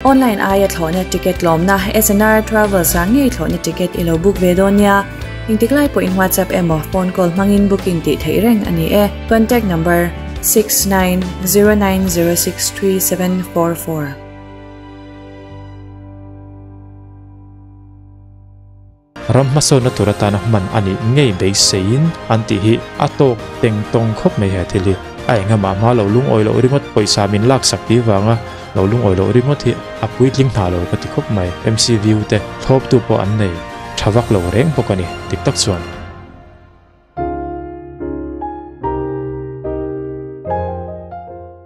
Online aia thlawhna ticket tlawmna SNR Travels ah ngei thlawhna ticket i lo book ve dawn nia. Engtik lai pawhin WhatsApp emaw phone call hmangin booking tih theih reng a ni e. Contact number, 6909063744. Ram hmasawnna tur atana hman a nih ngei beiseiin an tih hi a tawk teng tawng khawp mai he thil hi. A engah hma lo lungawi loh ringawt pawisa min laksak tih vanga lo lungawi loh ringawt hi a puitling hna lo ka ti khawp mai. MCVU te thlawptu pawh an nei tha vak lo reng bawk a ni dik tak chuan.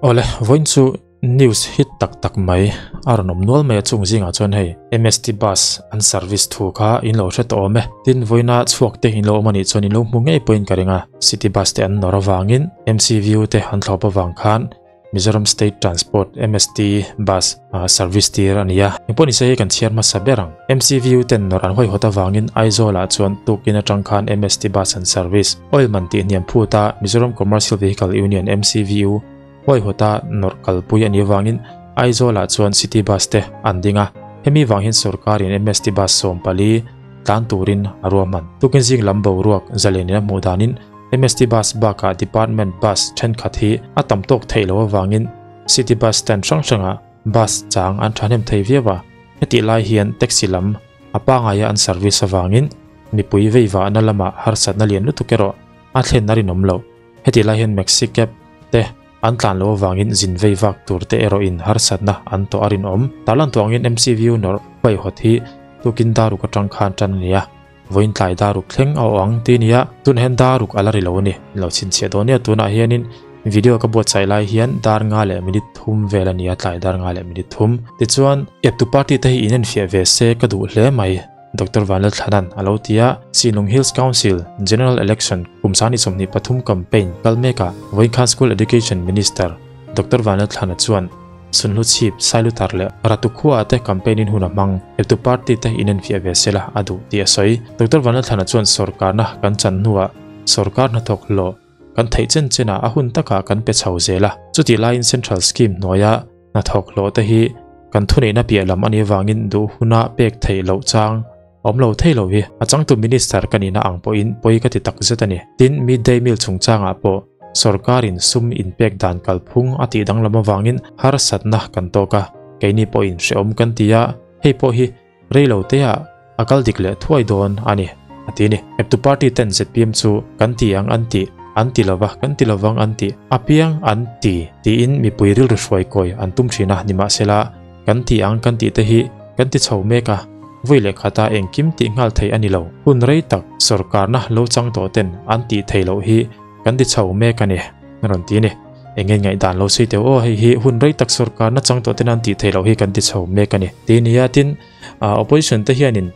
Awle, vawiin chu News hit tak tak mai a rawn awm nual mai a chung zingah chuan hei MST bus an service thu kha in lo hre tawh awm e. Tin vawiina chhuak te in lo awm a nih chuan in lo hmu ngei pawhin ka ring a. City bus te an nawr avangin MCVU te an thlawp avang khan Mizoram State Transport, MST, bus service tir a ni a. Engpawh nise hei kan chhiar hmasa ber ang. MCVU ten nawr an hawihawt avangin Aizawl-ah chuan tukin atang khan MST bus an service. Oil man tihhniam phut a Mizoram Commercial Vehicle Union, MCVU, Huaihawta nawrh kalpui a nih avangin Aizawlah chuan City Bus te an ding a, hemi vang hian sawrkarin MST Bus 14 tlan turin a ruahman. Tukin zing lam boruak zalenin a hmuh danin MST Bus bakah Department Bus thenkhat hi a tam tawk theih loh avangin City Bus stand hrang hrangah bus chang an thahnem thei viau a, hetih lai hian taxi lam a pangaia an service avangin mipui veivahna lamah harsatna lian lutuk erawh a thlen a rinawm loh. Heti lai hian Maxi Cab te an tlan loh avangin zin vei vak tur te erawhin harsatna an tawh a rinawm. Tarlan tawh angin MCVU nawrh huaihawt hi tukin daruk atang khan tan a ni a, vawiin tlai daruk thleng a awh ang ti a ni a, tunah hian daruk a la ri lo a ni. Lo chhinchhiah dawn nia tunah hianin video ka buatsaih lai hian dar nga leh minute thum vel a ni a, tlai dar nga leh minute thum. Tichuan, eptu party te hi inenfiah ve se ka duh hle mai. Doctor Vanlalthlanan a lo ti a, Sinlung Hills Council General Election kum 2023 campaign kal mekah vawinkhan School Education Minister Doctor Vanlalthlana chuan Sunhlu chhip Sailutar leh Ratu khuaah te campaign in hun a hmang, eptu party te inenfiah ve sela a duh tih a sawi. Doctor Vanlalthlana chuan sawrkarna kan chan hnuah sawrkar hnathawk hlawh kan theih chen chenah a hun takah kan pe chho zel a, chutih laiin Central Scheme hnuaia Hnathawk hlawh te hi kan thuneihna piah lam a nih avangin duh huna pek theih loh chang a awm lo thei lo hi a changtu Minister ka nihna ang pawhin pawi ka ti tak zet a ni. Tin, midday meal chungchangah pawh sawrkarin sum inpek dan kalphung a tih danglam avangin harsatna kan tawk a, keini pawhin hrehawm kan ti a, hei pawh hi rei lo teah a kal dik leh thuai dawn a ni, a ti a ni. Eptu party ten zpm chu kan ti ang an tih, an ti lova, kan ti lovang an tih, apiang an ti tiin mipui rilru hruai kawi an tum thin a, nimahsela kan ti ang kan tih te hi kan ti chho mek a, vui leh khata engkim tih nghal thei a ni lo. Hun rei tak sawrkarna lo chang tawh ten an tih theih loh hi kan ti chho mek a ni, a rawn ti a ni. Eng nge ngaihdan lo sawi teuh aw, hei hi hun rei tak sawrkarna chang tawh ten an tih theih loh hi kan ti chho mek a ni, ti nia tin opposition te hianin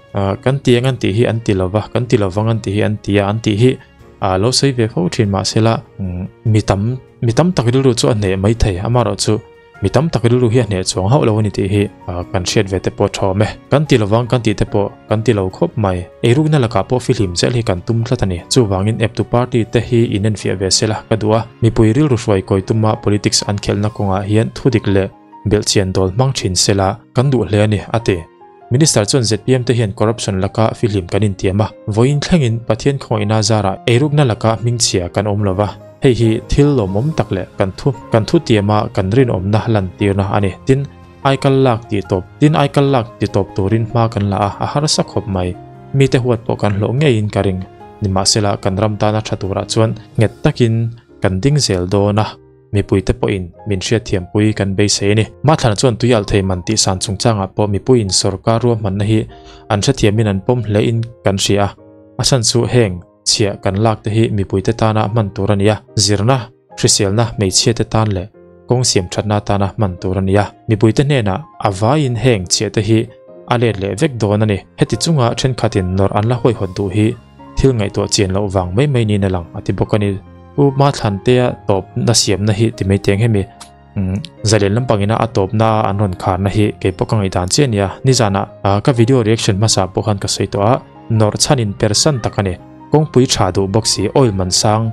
kan ti ang an tih hi an ti lova, kan ti lovang an tih hi an ti a, an tih hi lo sawi ve fo thin mahsela mi tam mi tam tak rilru chu a hneh mai thei, amaherawhchu Mi tam tak rilru hi a hneh chuang hauh lo a ni tih hi kan hriat ve te pawh tha awm e. Kan ti lovang kan tih te pawh kan ti lo khawp mai. Eirukna lakah pawh fihlim zel hi kan tum tlat a ni. Chuvangin eptu party te hi inenfiah ve sela ka duh a. Mipui rilru hruai kawi tuma politics an khelhna kawngah hian thudik leh belhchian dawl hmang thin sela kan duh hle a ni, a ti. Minister chuan zpm te hian corruption laka fihlim kan intiam a, vawiin thlengin Pathian khawngaihna zarah eirukna laka hmingchhia kan awm lova, hei hi thil lawmawm tak leh kan thu kan thutiama kan rinawmna lantirna a ni. Tin, aikal lak tih tawp Tin, aikal lak ti tawp turin hma kan la a, a harsa khawp mai. Mite huat pawh kan hlawh ngeiin ka ring. Nimahsela, kan ram tana tha turah chuan nghet takin kan ding zel dawn a. Mipuite pawhin min hriatthiampui kan beisei a ni. Mathlana chuan tui alh thei man tih san chungchangah pawh mipuiin sawrkar ruahmanna hi an hrethiamin an pawm hlein kan hria a. A chhan chu heng chhiah kan lak te hi mipuite tana hman tur a ni a, zirna, hriselna, hmeichhiate tan leh kawng siam thatna atana hman tur a ni a. Mipuite hnenah a vaiin heng chhiah te hi a let leh vek dawn a ni. Heti chunga thenkhatin nawrh an la hawihawt duh hi thil ngaihtuah chian loh vang mai mai niin a lang a ti bawk a ni. Pu Mathlantea tawpna siamna hi ti mai teng hemi zalen lampang ina a tawpna an rawn kharna hi kei pawh ka ngaihdan chiah a nia. Nizanah ka video reaction hmasa pawh khan ka sawi tawh a, nawrh chhanin persan tak a ni. Kawngpui tha duh bawk si, oil man sang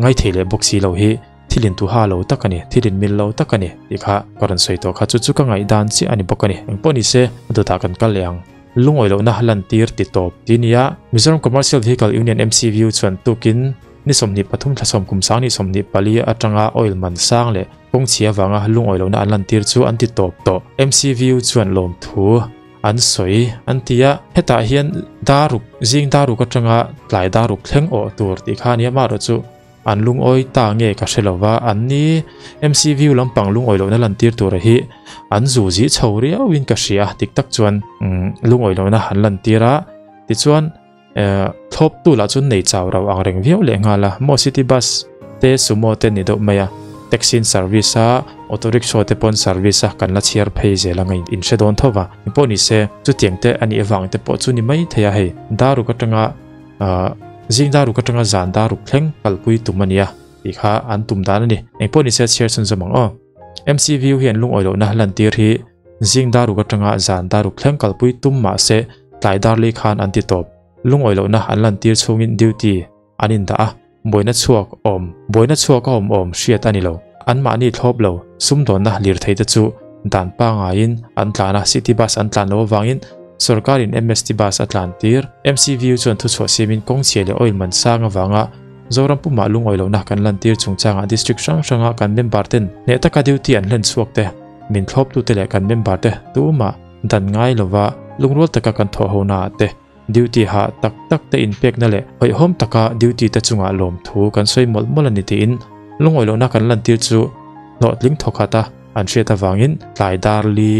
ngaithei leh bawk si lo hi. Thil intuha lo tak a ni, thil inmil lo tak a ni tih kha ka rawn sawi tawh kha. Chu chu ka ngaihdan chiah a ni bawk a ni. Engpawh ni se, a dawtah kan kal leh ang. Lungawi lohna lantir ti tawp ti nia. Mizoram Commercial Vehicle Union, MCVU, chuan tukin ni 23 thla sawm kum 2024 atanga oil man sang leh kawng chhia vanga lungawi lohna an lantir chu an ti tawp tawh. MCVU chuan lawmthu an sawi an ti a, hetah hian daruk zing daruk atanga tlai daruk thleng awh tur tih kha a nia, amaherawh chu an lungawi ta nge ka hre lova, an ni MCVU lampang lungawi lohna lantir tura hi an zu zih chho riauin ka hria, dik tak chuan lungawi lohna an lantir a, tichuan thlawptu lah chu nei chau rau ang reng viau leh nghal a, maw city bus te sumo te ni deuh mai a, taxi in service a, auto rickshaw te pawn service a kan la chhiar phei zel anga in hre dawn tho va, engpawh ni se chutiang te a nih avang te pawh chu ni mai thei a hei daruk atanga zing daruk atanga zan daruk thleng kalpui tum a nia tih kha an tum dan a ni, engpawh ni se chhiar chhunzawm ang aw. MCVU hian lungawi lohna lantir hi Zing daruk atanga zan daruk thleng kalpui tum mah se tlai darlei khan an ti tawp. Lungawi lohna an lantir chhungin duty an indah a, buaina chhuak awm buaina chhuak a awm awm hriat a ni lo. Anmahni thlawp lo sumdawnna lirthei te chu dan pangaiin an tlan a, city bus an tlan loh avangin sorkarin MST bus a tlan tir. MCVU chuan thuchhuah siamin kawngchhia leh oil man sang avanga Zoram pumah lungawi lohna kan lantir chungchangah district hrang hranga kan member ten hneh taka duty an hlen chhuak te Min thlawptute leh kan member te tumah dan ngai lova lungrual taka kan thawh ho naah te, duty hah tak tak te inpekna leh hawihhawm taka duty te chungah lawmthu kan sawi mawlh mawlh a ni tiin lungawi lohna kan lantir chu hlawhtling thawkhat a an hriat avangin tlai dar li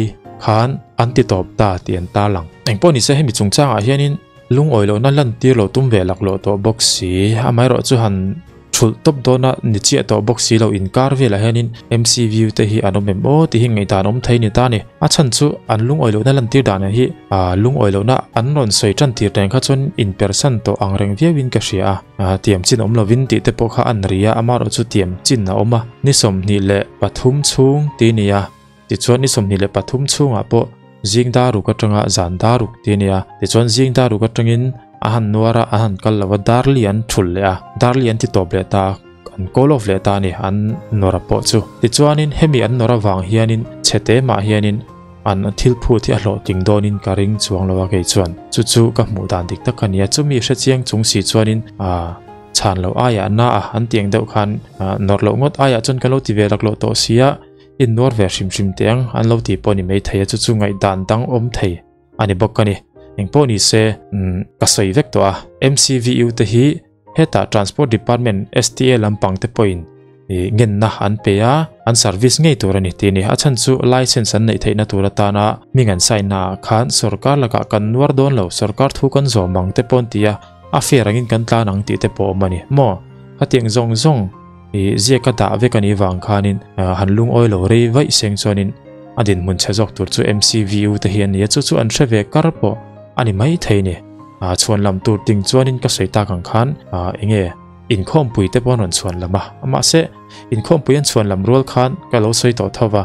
khan an ti tawp ta tih an tarlang. Engpawh nise hemi chungchangah hianin lungawi lohna lantir lo tum ve laklawh tawh bawk si, amaherawh chu han Thulh tawp dawna ni chiah tawh bawk si lo inkar velah hianin MCView te hi an awm em aw tih hi ngaihdan awm thei ni ta ni. A chhan chu an lungawi lohna lantir dan hi lungawi lohna an rawn sawi tan tir reng kha chuan inpersan tawh ang reng viauin ka hria a. Tiam chin awm lovin tih te pawh kha an ri a, amaherawh chu tiam chin a awm a. Ni 23 chhung ti nia. Tichuan ni 23 chhungah pawh zing daruk atanga zan daruk ti a nia. Tichuan zing daruk atangin a han nuar a, an han kal lo a, darli an thul leh a, darli an ti tawp leh ta a, an call off leh ta a ni, an nawr a pawh chu. Tichuanin hemi an nawr avang hianin chhete mah hianin an thil phut hi a hlawhtling dawnin ka ring chuang lo a kei chuan. Chu chu ka hmuh dan dik tak a nia, chumi hrechiang chung si chuanin aa chhan loh aiah na a an tiang deuh khan nawr loh ngawt aiah chuan ka lo ti ve laklawh tawh sia. Innuar ve hrim hrim teh ang an lo tih pawh ni mai thei a, chu chu ngaihdan dang awm thei a ni bawk a ni. Engpawh ni se, ka sawi vek tawh a, MCVU te hi hetah Transport Department STA lampang te pawhin ngenna an pe a, an service ngei tur a ni tih a ni. A chhan chu license an neih theihna tur atana hming an sign na ah khan sorkar lakah kan nuar dawn lo, sorkar thu kan zawm ang te pawh an ti a, a fair angin kan tlan ang tih te pawh awm a ni maw? Khatiang zawng zawng. I ziak a dah vek a nih vang khanin han lungawi lo rei vaih seng chuanin a dinhmun chhe zawk tur chu MCVU te hi a ni a, chu chu an hre ve kar pawh a ni mai thei ni. Chhuan lam tur ting chuanin ka sawi tak ang khan enge inkhawmpui te pawh an rawn chhuan lam a, mahse inkhawmpui an chhuan lam rual khan ka lo sawi tawh tho va,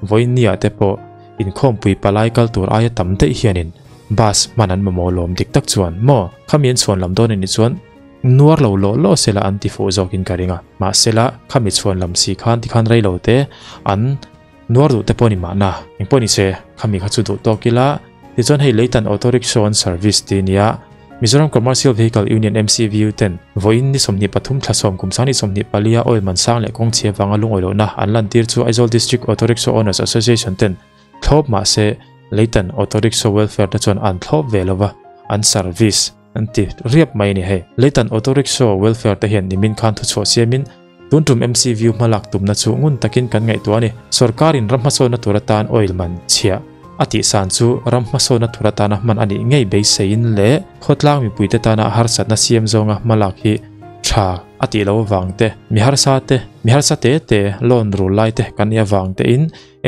vawiinniah te pawh inkhawmpui palai kal tur aia tam daih hianin bus hman an mamawh lawm dik tak chuan maw khami an chhuan lam dawn a nih chuan Nuar lo lawh lawh sela an ti fuh zawkin ka ring a, mahsela khami chhuan lam si khan tikhan rei lo te an nuar duh te pawh ni mahna. Engpawh ni se, khami kha chu duh tawk ila, tichuan hei Leitan Auto Rickshaw an service ti nia Mizoram Commercial Vehicle Union, MCVU, ten vawiin ni 23 thla sawm kum 2024 a oil man sang leh kawng chhia vanga lungawi lohna an lantir chu Aizawl District Auto Rickshaw Owners Association ten thlawp mahse Leitan Auto Rickshaw Welfare te chuan an thlawp ve lova an service An ti riap mai a ni hei. Leitan Auto Rickshaw Welfare te hian nimin khan thuchhuah siamin tun tum MCVU hmalak tumna chu ngun takin kan ngaihtuah a ni. Sorkarin ram hmasawnna tur atan oil man chhiah a tihsan chu ram hmasawnna tur atana hman a nih ngei beiseiin leh khawtlang mipuite tana harsatna siam zawnga hmalak hi tha a tih loh avang te, mi harsa te, mi harsa te te loan rul lai te kan nih avang tein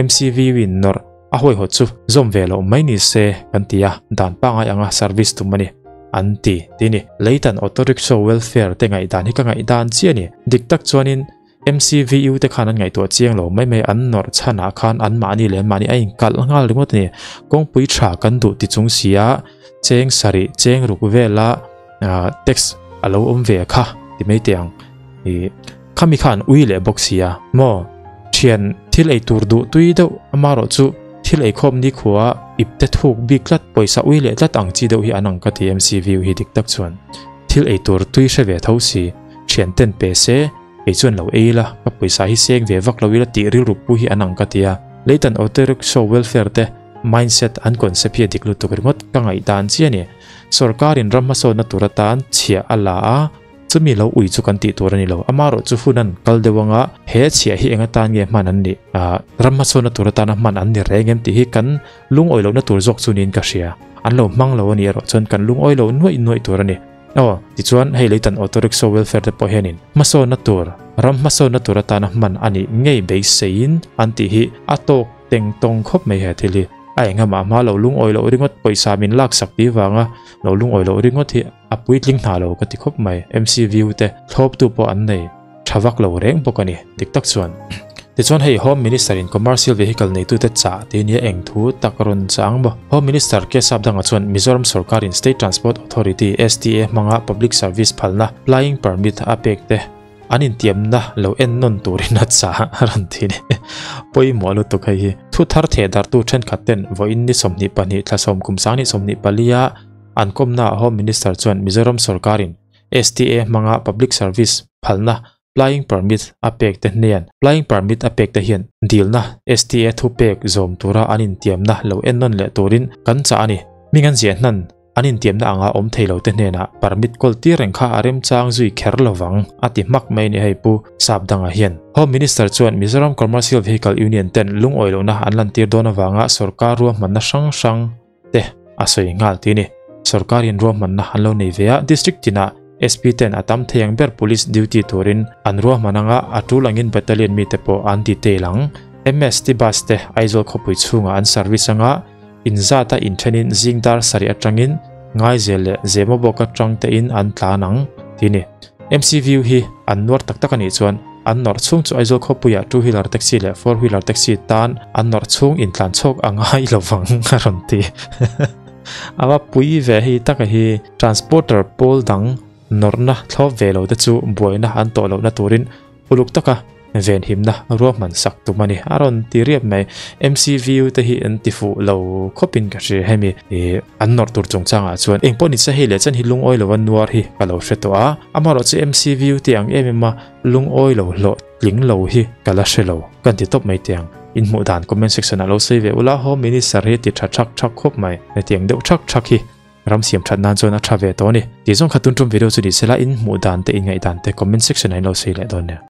MCVU in nawrh A hawihawt chu zawm ve loh mai ni se kan ti a, dan pangai anga service tum a ni, an ti ti ni. Leitan Auto Rickshaw Welfare te ngaihdan hi ka ngaihdan chiah a ni. Dik tak chuanin MCVU te khan an ngaihtuah chiang lo mai mai, an nawrh chhanah khan anmahni leh anmahni a inkalh nghal ringawt a ni. Kawngpui tha kan duh ti chung si a, cheng sarih, cheng ruk vela tax a lo awm ve kha ti mai teh ang. Ih. Khami kha an ui leh bawk sia maw? Thian thil ei tur duh tui deuh amarawh chu thil eikhawm nikhua ip te thuk bik tlat pawisa ui leh tlat ang chi deuh hi an ang ka ti MCVU hi dik tak chuan thil ei tur tui hre ve tho si thian ten pe se kei chuan lo ei ila ka pawisa hi seng ve vak lo ila tih rilru pu hi an ang ka ti a Leitan Auto Rickshaw Welfare te mindset an concept hi a dik lutuk ringawt ka ngaihdan chiah a ni Sawrkarin ram hmasawnna tur atan chhiah a la a. Chumi lo ui chu kan tih tur a ni lo. Amarawh chu hun an kal deuh anga he chhiah hi eng atan nge hman an nih? Ahh ram hmasawnna tur atana hman an ni reng em tih hi kan lungawi lohna tur zawk chu niin ka hria. An lo hmang lo a nih erawh chuan kan lungawi lo nuaih nuaih tur a ni. Aw, tichuan hei leitan auto rickshaw welfare te pawh hianin hmasawnna tur, ram hmasawnna tur atana hman a nih ngei beiseiin an tih hi a tawk teng tawng khawp mai he thil hi. A engah mah hma lo lungawi loh ringawt pawisa min laksak tih vanga lo lungawi loh ringawt hi A puitling hna lo ka ti khawp mai, MCVU te thlawptu pawh an nei tha vak lo reng bawk a ni, dik tak chuan. Tichuan hei Home Minister in Commercial Vehicle neitute chah tih nia eng thu tak rawn chang maw? Home Minister K Sapdanga chuan Mizoram sorkar in State Transport Authority, STA, hmanga Public Service phalna, Plying Permit, a pek te an intiamna lo en nawn turin a chah a rawn ti ni. Pawimawh lutuk hei hi. Thu thar theh darhtu thenkhat ten vawiin ni 22 thlasawm kum sang ni 24 a An kawmnaah Home Minister chuan Mizoram sorkarin STA hmanga Public Service phalna Plying Permit a pek te hnen Plying Permit a pek te hian dilna STA thupek zawm tura an intiamna lo ennawn leh turin kan chah a ni. Hming an ziah hnan an intiamna anga awm thei lo te hnenah permit kawl tir reng kha a remchang zui kher lovang a ti hmak mai ni hei Pu Sapdanga hian. Home Minister chuan Mizoram Commercial Vehicle Union ten lungawi lohna an lantir dawn avanga sorkar ruahmanna hrang hrang te a sawi nghal tih a ni. Sorkarin ruahmanna an lo nei ve a, district tinah SP ten a tam thei ang ber police duty turin an ruahman anga a tul angin battalion mite pawh an detail ang. MST bus te Aizawl khawpui chhungah an service anga inzata inthenin zing dar sarih atangin Ngaizel leh Zemabawk atang tein an tlan ang tih a ni. MCVU hi an nuar tak tak a nih chuan an nawrh chhung chu Aizawl khawpuiah two wheeler taxi leh four wheeler taxi tan an nawrh chhung intlan chhawk a ngai lo vang a rawn ti. A va pui ve hei taka hi transporter pawl dang nawrhna thlawp ve lo te chu buaina an tawh lohna turin Uluk taka venhimna ruahman sak tum a ni. A rawn ti riap mai. MCVU te hi an ti fuh lo khawpin ka hria hemi ih an nawrh tur chungchangah chuan engpawh ni se hei leh chen hi lungawi lo a nuar hi ka lo hre tawh a. Amaherawh chu MCVU te ang em em a lungawi lo hlawh tling lo hi ka la hre lo. Kan ti tawp mai tiang. In hmuh dan comment section ah lo sawi ve ula Home Minister hi ti tha thak thak khawp mai. Hetiang deuh thak thak hi Ram siam that nan chuan a tha ve tawh a ni. Tih zawng kha tun tum video chu ni sela in hmuh dan te in ngaih dan te comment section ah in lo sawi leh dawn nia.